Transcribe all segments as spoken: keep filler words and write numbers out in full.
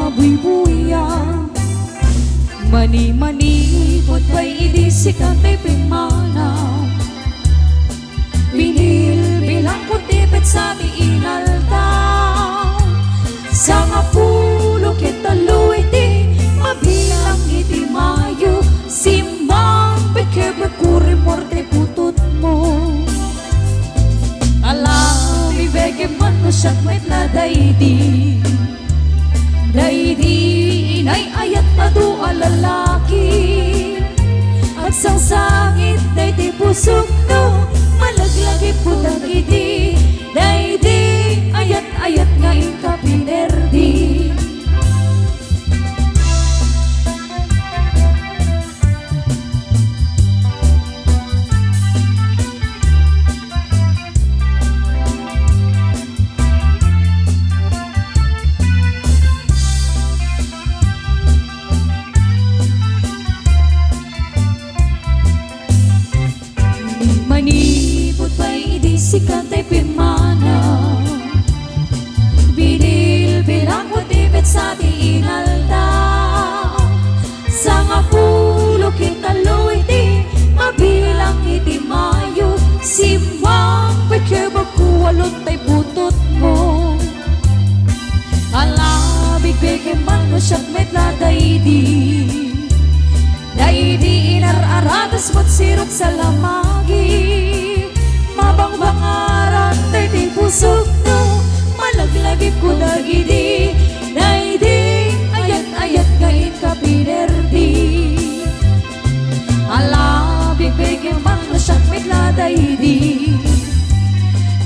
Buybuya. Mani-manipud pay idi sika tay pimmanaw. Binilbilang ko ti petsa ti inaldaw. Sangapulo ket tallo iti mabilang iti Mayo. Simbang pekebek kurimor ti putotmo. Ala, bibegem man no siak met la daydi. Daydi inay ayat adu a lalaki. Agsangsangit daydi pusok no malaglagipko dagidi. Daydi ayat-ayat nga inka pinerdi. Manipud pay idi sika tay pimmanaw. Binilbilang ko ti petsa ti inaldaw. Sangapulo ket tallo iti mabilang iti Mayo. Simbang pekebek kuwalo tay putotmo. Ala, bigbegem man no siak met la daydi. Daydi inar-aratas met sirok sa lamagi. Mabangbangaran daydi pusok no malaglagipko dagidi. Daydi ayat-ayat nga inka pinerdi. Ala, bigbegem man no siak met la daydi.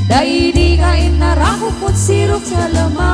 Daydi nga inarakok met sirok sa lamagi.